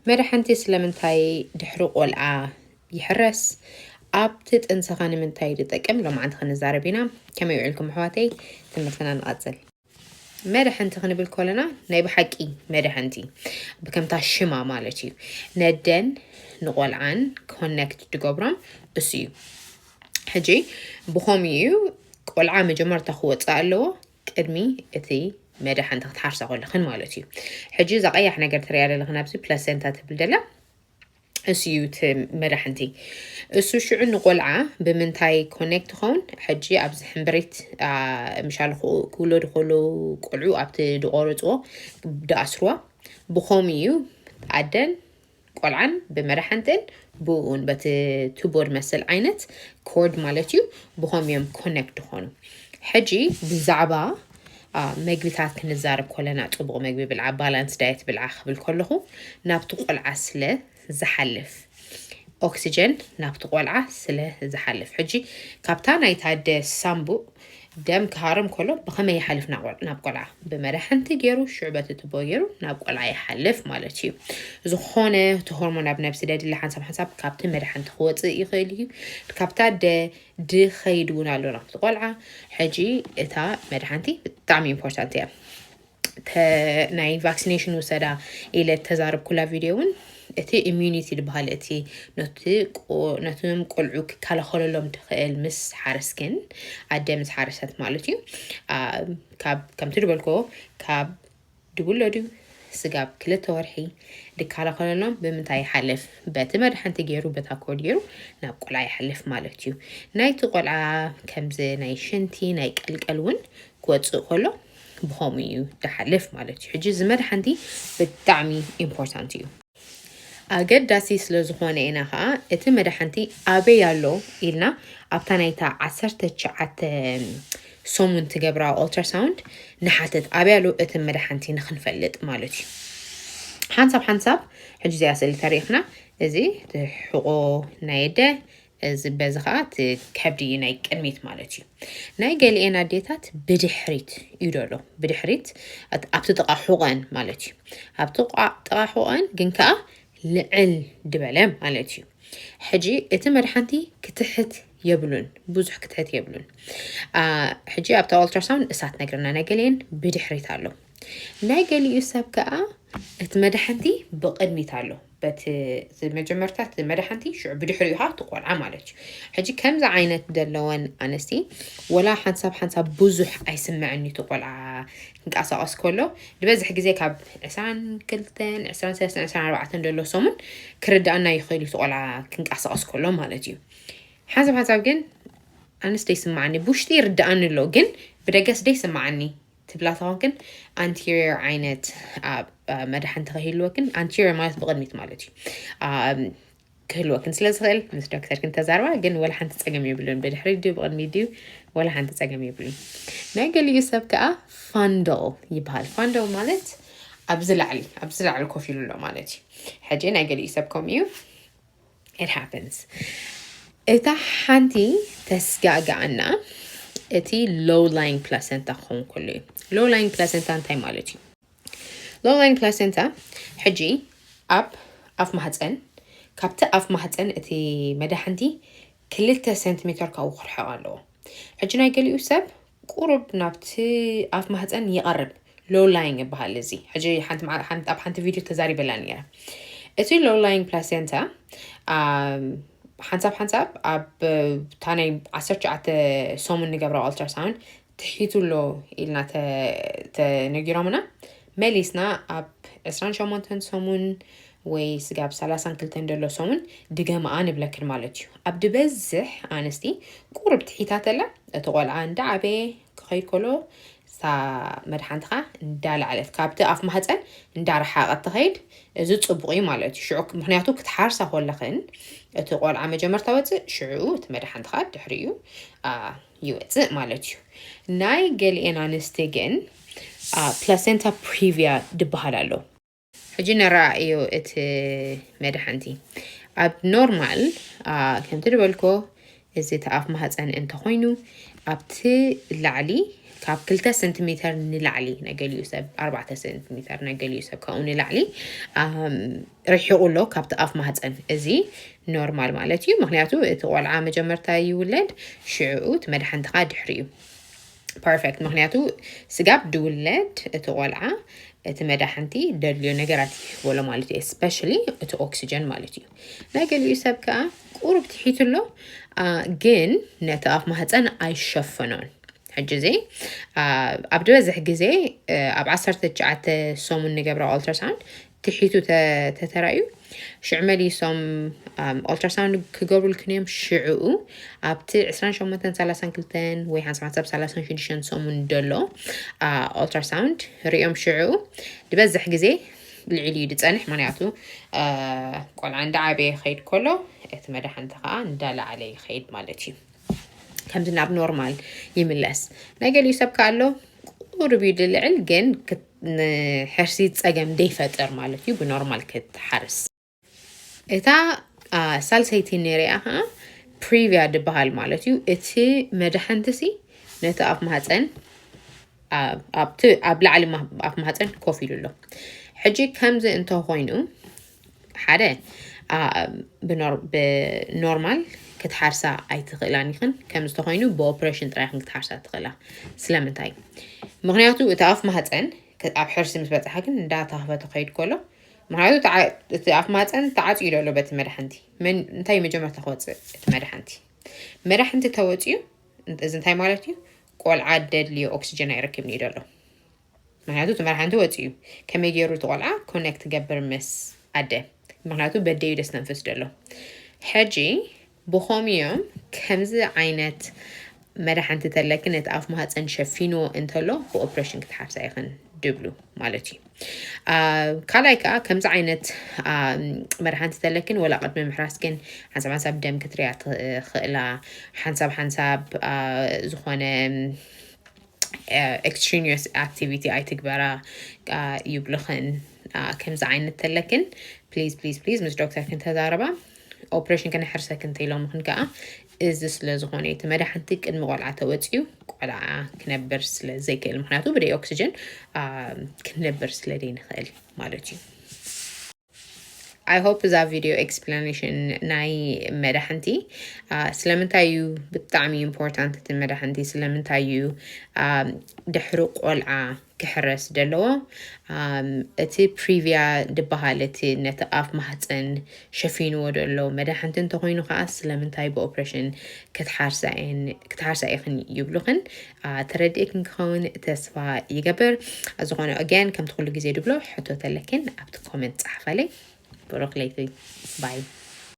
መድሓንቲ ስለምንታይ ድሕሪ ቆልዓ ይሕረስ? ኣብቲ ጥንስኻ ንምንታይ ዝጠቅም? ሎማዓንቲ ክንዛረብ ኢና። ከመይ ውዕልኩም ኣሕዋተይ? ትምህርትና ንቐጽል። መድሓንቲ ክንብል ከለና ናይ ብሓቂ መድሓንቲ ብከምታ ሽማ ማለት እዩ። ነደን ንቆልዓን ኮነክት ድገብሮም እሱ እዩ። ሕጂ ብኸምኡ እዩ ቆልዓ መጀመርታ ክወፅእ ኣለዎ ቅድሚ እቲ መድሓንቲ ክትሓርሳ ከለኽን ማለት እዩ። ሕጂ እዛ ቀያሕ ነገር ትሪኣ ዘለኽን ኣብዚ ፕላሰንታ ትብል ደላ እሱ እዩ እቲ መድሓንቲ። እሱ ሽዑ ንቆልዓ ብምንታይ ኮኔክት ይኸውን? ሕጂ ኣብዚ ሕምብሪት ምሻሉ ክውለዱ ከለዉ ቆልዑ ኣብቲ ድቆረፅዎ ድኣስርዋ ብኸምኡ እዩ ኣደን ቆልዓን ብመድሓንትን ብኡን በቲ ቱቦ ድመስል ዓይነት ኮርድ ማለት እዩ። ብኸምኡ እዮም ኮኔክት ዝኾኑ። ሕጂ ብዛዕባ መግብታት ክንዛረብ ከለና ፅቡቕ መግቢ ብልዓ፣ ባላንስ ዳየት ብልዓ ክብል ከለኹ ናብቲ ቆልዓ ስለ ዝሓልፍ ኦክሲጀን ናብቲ ቆልዓ ስለ ዝሓልፍ ሕጂ ካብታ ናይታ ኣደ ሳምቡእ ደም ክሃርም ከሎ ብኸመይ ይሓልፍ ናብ ቆልዓ? ብመድሓንቲ ገይሩ ሽዑ በቲ ቱቦ ገይሩ ናብ ቆልዓ ይሓልፍ ማለት እዩ። ዝኾነ እቲ ሆርሞን ኣብ ነብሲ ደድሊ ሓንሳብ ሓንሳብ ካብቲ መድሓንቲ ክወፅእ ይኽእል እዩ። ካብታ ኣደ ድኸይድ እውን ኣሎ ናብቲ ቆልዓ። ሕጂ እታ መድሓንቲ ብጣዕሚ ኢምፖርታንት እያ። ናይ ቫክሲኔሽን ውሰዳ ኢለ ተዛረብኩላ ቪድዮ እውን እቲ ኢሚዩኒቲ ዝበሃል እቲ ነቶም ቆልዑ ክከላኸለሎም ትኽእል ምስ ሓረስክን ኣደ ምስ ሓረሰት ማለት እዩ። ካብ ከምቲ ዝበልኮ ካብ ድውለዱ ስጋብ ክልተ ወርሒ ድከላኸለሎም ብምንታይ ይሓልፍ? በቲ መድሓንቲ ገይሩ በታ ኮድ ገይሩ ናብ ቆልዓ ይሓልፍ ማለት እዩ። ናይቲ ቆልዓ ከምዚ ናይ ሽንቲ ናይ ቀልቀል እውን ክወፅእ ከሎ ብኸምኡ እዩ ድሓልፍ ማለት እዩ። ሕጂ እዚ መድሓንቲ ብጣዕሚ ኢምፖርታንት እዩ። ኣገዳሲ ስለ ዝኾነ ኢና ከዓ እቲ መድሓንቲ ኣበይ ኣሎ ኢልና ኣብታ ናይታ ዓሰርተ ትሽዓተ ሰሙን ትገብራ ኦልትራሳውንድ ንሓተት ኣበይ ኣሎ እቲ መድሓንቲ ንክንፈልጥ ማለት እዩ። ሓንሳብ ሓንሳብ ሕጂ እዚኣ ስእሊ ተሪእኽና እዚ እቲ ሕቆ ናይ ኣደ እዚ በዚ ከዓ እቲ ከብዲ ናይ ቅድሚት ማለት እዩ። ናይ ገሊኤን ኣዴታት ብድሕሪት እዩ ዘሎ ብድሕሪት ኣብቲ ጥቓ ሕቆን ማለት እዩ። ኣብቲ ጥቓ ሕቆን ግን ከዓ ልዕል ድበለ ማለት እዩ። ሕጂ እቲ መድሓንቲ ክትሕት የብሉን ብዙሕ ክትሕት የብሉን። ሕጂ ኣብታ ኦልትራሳውንድ እሳት ነግርና ናይ ገሊኤን ብድሕሪት ኣሎ። ናይ ገሊኡ ሰብ ከዓ እቲ መድሓንቲ ብቕድሚት ኣሎ። በቲ መጀመርታ እቲ መድሓንቲ ሽዑ ብድሕሪኡ ካ ትቆልዓ ማለት እዩ። ሕጂ ከምዚ ዓይነት ዘለወን ኣነስቲ ወላ ሓንሳብ ሓንሳብ ብዙሕ ኣይስምዐኒ እቲ ቆልዓ ክንቀሳቀስ ከሎ ዝበዝሕ ግዜ ካብ ዕስራን ክልተን ዕስራን ሰለስተን ዕስራን ኣርባዕተን ዘሎ ሰሙን ክርድኣና ይኽእል እዩ እቲ ቆልዓ ክንቀሳቀስ ከሎ ማለት እዩ። ሓንሳብ ሓንሳብ ግን ኣነስ ደይስምዓኒ ብውሽጢ ይርድኣኒ ኣሎ ግን ብደገስ ደይስምዓኒ ትብላ ተኾንክን ኣንቴሪየር ዓይነት መድሓንቲ ከይህልወክን ኣንቴሪየር ማለት ብቕድሚት ማለት እዩ ክህልወክን ስለ ዝኽእል ምስ ዶክተር ክንተዛርባ ግን ወላ ሓንቲ ፀገም የብሉን። ብድሕሪ ድዩ ብቕድሚ ድዩ ወላ ሓንቲ ፀገም የብሉን። ናይ ገሊኡ ሰብ ከዓ ፋንዶል ይበሃል። ፋንዶል ማለት ኣብዚ ላዕሊ ኣብዚ ላዕሊ ኮፍ ኢሉ ኣሎ ማለት እዩ። ሕጂ ናይ ገሊኡ ሰብ ከምኡ እዩ። It happens። እታ ሓንቲ ተስጋግኣና እቲ low lying placenta ክኸውን ከሎ እዩ። Low lying placenta እንታይ ማለት እዩ? Low lying placenta ሕጂ ኣብ ኣፍ ማህፀን ካብቲ ኣፍ ማህፀን እቲ መድሓንቲ ክልተ ሴንቲሜተር ካብኡ ክርሕቕ ኣለዎ። ሕጂ ናይ ገሊኡ ሰብ ቁሩብ ናብቲ ኣፍ ማህፀን ይቐርብ። Low lying ይበሃል እዚ። ሕጂ ኣብ ሓንቲ ቪድዮ ተዛሪበላ ነይረ። እቲ low lying placenta ሓንሳብ ሓንሳብ ኣብ እታ ናይ ዓሰርተ ትሽዓተ ሰሙን ንገብራ ኦልትራሳውንድ ትሒቱ ኣሎ ኢልና ተነጊሮምና መሊስና ኣብ ዕስራን ሸሞንተን ሰሙን ወይ ስጋብ ሰላሳን ክልተን ዘሎ ሰሙን ድገምኣ ንብለክን ማለት እዩ። ኣብ ድበዝሕ ኣንስቲ ቁሩብ ትሒታ ተላ እቲ ቆልዓ እንዳዓበየ ክኸይድ ከሎ እታ መድሓንትኻ እንዳላዕለት ካብቲ ኣፍ ማህፀን እንዳረሓቐት ትኸይድ። እዚ ፅቡቕ እዩ ማለት እዩ። ሽዑ ምክንያቱ ክትሓርሳ ከለኽን እቲ ቆልዓ መጀመርታ ወፅእ ሽዑ እቲ መድሓንትኻ ድሕሪኡ ይወፅእ ማለት እዩ። ናይ ገሊኤን ኣንስቲ ግን placenta previa ድበሃል ኣሎ። ሕጂ ነረኣእዮ እቲ መድሓንቲ ኣብ ኖርማል ከምቲ ዝበልኮ እዚ ተኣፍ ማህፀን እንተኮይኑ ኣብቲ ላዕሊ ካብ ክልተ ሴንቲሜተር ንላዕሊ፣ ናይ ገሊኡ ሰብ ኣርባዕተ ሴንቲሜተር፣ ናይ ገሊኡ ሰብ ካብኡ ንላዕሊ ርሒቑ ኣሎ ካብቲ ኣፍ ማህፀን። እዚ ኖርማል ማለት እዩ። ምክንያቱ እቲ ቆልዓ መጀመርታ ይውለድ፣ ሽዕኡ እቲ መድሓንትኻ ድሕሪ እዩ። ፐርፌክት። ምክንያቱ ስጋብ ድውለድ እቲ ቆልዓ እቲ መድሓንቲ ደድልዮ ነገራት ይህበሎ ማለት እዩ። ስፔሻሊ እቲ ኦክሲጀን ማለት እዩ። ናይ ገሊኡ ሰብ ከዓ ቁሩብ ትሒቱ ኣሎ፣ ግን ነቲ ኣፍ ማህፀን ኣይሸፈኖን። ሕጂ እዚ ኣብ ዝበዝሕ ግዜ ኣብ ዓሰርተ ትሽዓተ ሰሙን ንገብራ ኦልትራሳውንድ ትሒቱ ተተራእዩ፣ ሽዑ መሊሶም ኦልትራሳውንድ ክገብሩልክን እዮም። ሽዕኡ ኣብቲ ዕስራን ሸሞንተን ሰላሳን ክልተን ወይ ሓንሳብ ሓንሳብ ሰላሳን ሽዱሽተን ሰሙን ደሎ ኦልትራሳውንድ ሪኦም ሽዕኡ ዝበዝሕ ግዜ ልዕሊ እዩ ዝፀንሕ። ምክንያቱ ቆልዓ እንዳዓበየ ይኸይድ ከሎ እቲ መድሓንቲ ከዓ እንዳላዓለ ይኸይድ ማለት እዩ። ከምዚ ናብ ኖርማል ይምለስ። ናይ ገሊኡ ሰብ ከ ኣሎ ቁሩብ እዩ ድልዕል፣ ግን ሕርሲ ፀገም ደይፈጥር ማለት እዩ ብኖርማል ክትሓርስ። እታ ሳልሰይቲ ንሪኣ ከዓ ፕሪቪያ ድበሃል ማለት እዩ። እቲ መድሓንቲ ሲ ነቲ ኣፍ ማህፀን ኣብ ላዕሊ ኣፍ ማህፀን ኮፍ ኢሉ ኣሎ። ሕጂ ከምዚ እንተኮይኑ ሓደ ብኖርማል ክትሓርሳ ኣይትኽእላን ይኽን። ከምዚ ተኮይኑ ብኦፕሬሽን ጥራይ ይኽን ክትሓርሳ ትኽእላ። ስለምንታይ? ምክንያቱ እቲ ኣፍ ማህፀን ኣብ ሕርሲ ምስ በፅሓ ግን እንዳተኸፈተ ከይድ ከሎ፣ ምክንያቱ እቲ ኣፍ ማህፀን ተዓፅዩ ዘሎ በቲ መድሓንቲ። እንታይ መጀመርታ ክወፅእ? እቲ መድሓንቲ መድሓንቲ ተወፅዩ፣ እዚ እንታይ ማለት እዩ? ቆልዓ ደድልዮ ኦክሲጀን ኣይረክብን እዩ ዘሎ። ምክንያቱ እቲ መድሓንቲ ወፅዩ፣ ከመይ ገይሩ እቲ ቆልዓ ኮኔክት ገብር ምስ ኣደ? ምክንያቱ በደዩ ደስተንፍስ ዘሎ። ሕጂ ብኸምኡ እዮም ከምዚ ዓይነት መድሓንቲ ተለኪ ነቲ ኣፍ ማህፀን ሸፊንዎ እንተሎ ብኦፕሬሽን ክትሓርሳ ኢኽን ድብሉ ማለት እዩ። ካልኣይ ከዓ ከምዚ ዓይነት መድሓንቲ ተለክን ወላ ቅድሚ ምሕራስ ግን ሓንሳብ ሓንሳብ ደም ክትሪያ ትኽእላ፣ ሓንሳብ ሓንሳብ ዝኾነ ኤክስትሪኒየስ ኣክቲቪቲ ኣይትግበራ ይብልኽን። ከምዚ ዓይነት ተለክን ፕሊዝ ፕሊዝ ፕሊዝ ምስ ዶክተር ክንተዛረባ። ኦፕሬሽን ከነሕርሰክን እንተኢሎምኽን ከዓ እዚ ስለ ዝኾነ እቲ መድሓንቲ ቅድሚ ቆልዓ ተወፅዩ ቆልዓ ክነብር ስለ ዘይክእል፣ ምክንያቱ ብደይ ኦክሲጅን ክነብር ስለ ዘይንኽእል ማለት እዩ። I hope እዛ ቪድዮ ኤክስፕላኔሽን ናይ መድሓንቲ ስለምንታይ እዩ ብጣዕሚ ኢምፖርታንት፣ እቲ መድሓንቲ ስለምንታይ እዩ ድሕሪ ቆልዓ ክሕረስ ዘለዎ፣ እቲ ፕሪቪያ ዝበሃል እቲ ነቲ ኣፍ ማህፀን ሸፊንዎ ዘሎ መድሓንቲ እንተኮይኑ ከዓ ስለምንታይ ብኦፕሬሽን ክትሓርሳ ኢኽን ይብሉኽን። ተረዲእክን ክኸውን ተስፋ ይገብር። ዝኾነ ኣገን ከምቲ ኩሉ ግዜ ድብሎ ሕቶ ተለክን ኣብቲ ኮመንት ፃሓፋለይ። ብሩኽ ለይቲ። ባይ።